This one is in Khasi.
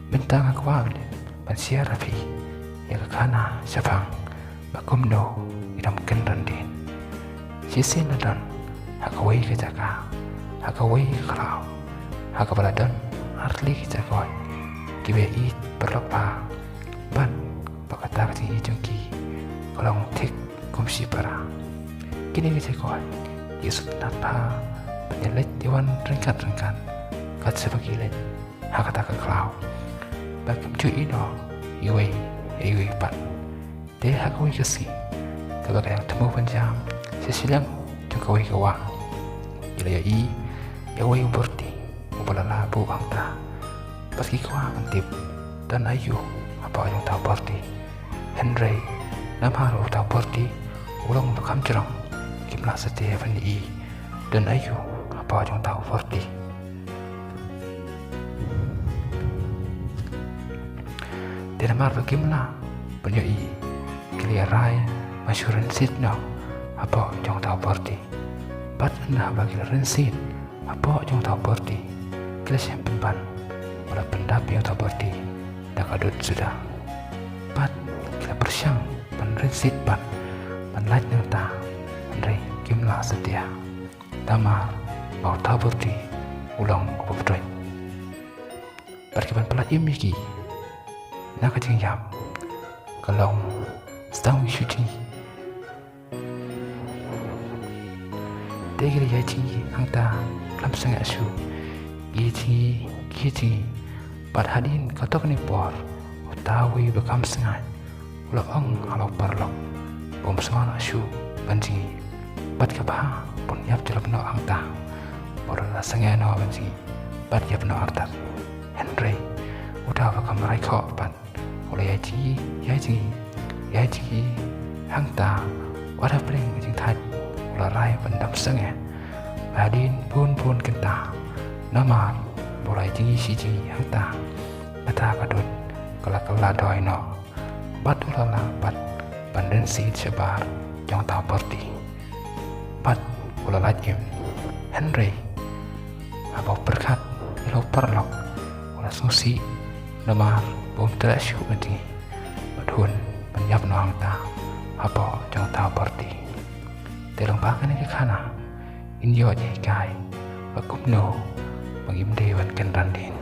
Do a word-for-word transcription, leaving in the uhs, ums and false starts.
Mynta nga kwah ban share ïa phi ïa ka khana shaphang ba kumno i dom kynran dien. Shisien la don ha kawei ka jaka, ha kawei ka khlaw, ha kaba la don artylli ki jakot kiba ïeit paralok bha, bad ba kata ka jingïeit jong ki ka long thik kum shipara. Kine ki jakot ki sngewtynnat bha ban ïaleit ïawan ryngkat ryngkat kat shaba ki leit ha kata ka khlaw. Bad kim ju ïehnoh iwei ïa iwei pat. Te ha kawei ka sngi, kaba ka dang thmu ban jam sha shiliang jong kawei ka wah, ki la ïohi ïa uwei u bor ti uba la lah buh hangta. Bad ki kwah ban tip don aïu hapoh jong uta u bor ti. Hynrei namar uta u bor ti u long uba kham jrong, kim lah satia ban ïohi don aïu hapoh jong uta u bor ti. Te namar ba kim lah ban ïohi, ki la rai ban shu rynsied noh hapoh jong uta u bor ti. Bad hynda ba ki la rynsied hapoh jong uta u bor ti, ki la shem pynban ba la pyndap ïa uta u bor ti da ka dud suda. Bad ki la pyrshang ban rynsied pat, ban lait na uta, hynrei kim lah satia. Namar ba uta u bor ti u long uba pyrthei. Bad ki ban pyllait im ïa ki na ka jingïap ka long sdang ïa shu jingïohi. Te ki la ïai jingïohi hangta khlem sangeh shuh. Ki jingïohi, ki jingïohi. Bad hadien katto katne por, uta uwei uba kham sngewbha u la ong ha uta u paralok ba um sngewbha shuh ban jingïohi. Bad kaba bun ïap jrop noh hangta. Bad u la sangeh noh ban jingïohi bad ïap noh artat. Hynrei uta uba kham rai khoh pat u la ïai jingïohi, ïai jingïohi, ïai jingïohi hangta. Wat hapdeng ka jingthait u la rai ban dom sangeh hadien bun bun kynta. Namar ba u la ïai jingïohi shi jingïohi hangta, kata ka dud ka la kylla doi noh. Bad u la lah pat ban rynsied shabar jong uta u bor ti. Bad u la lait im. Hynrei haba u pyrkhat ïa la u paralok, u la sngewsih namar ba um treh shuh ban jingïohi bad hun ban ïap noh hangta hapoh jong uta u bor ti. Te lyngba kane ka khana ngin ïoh jinghikai ba kumno ba ngim dei ban kynran dien.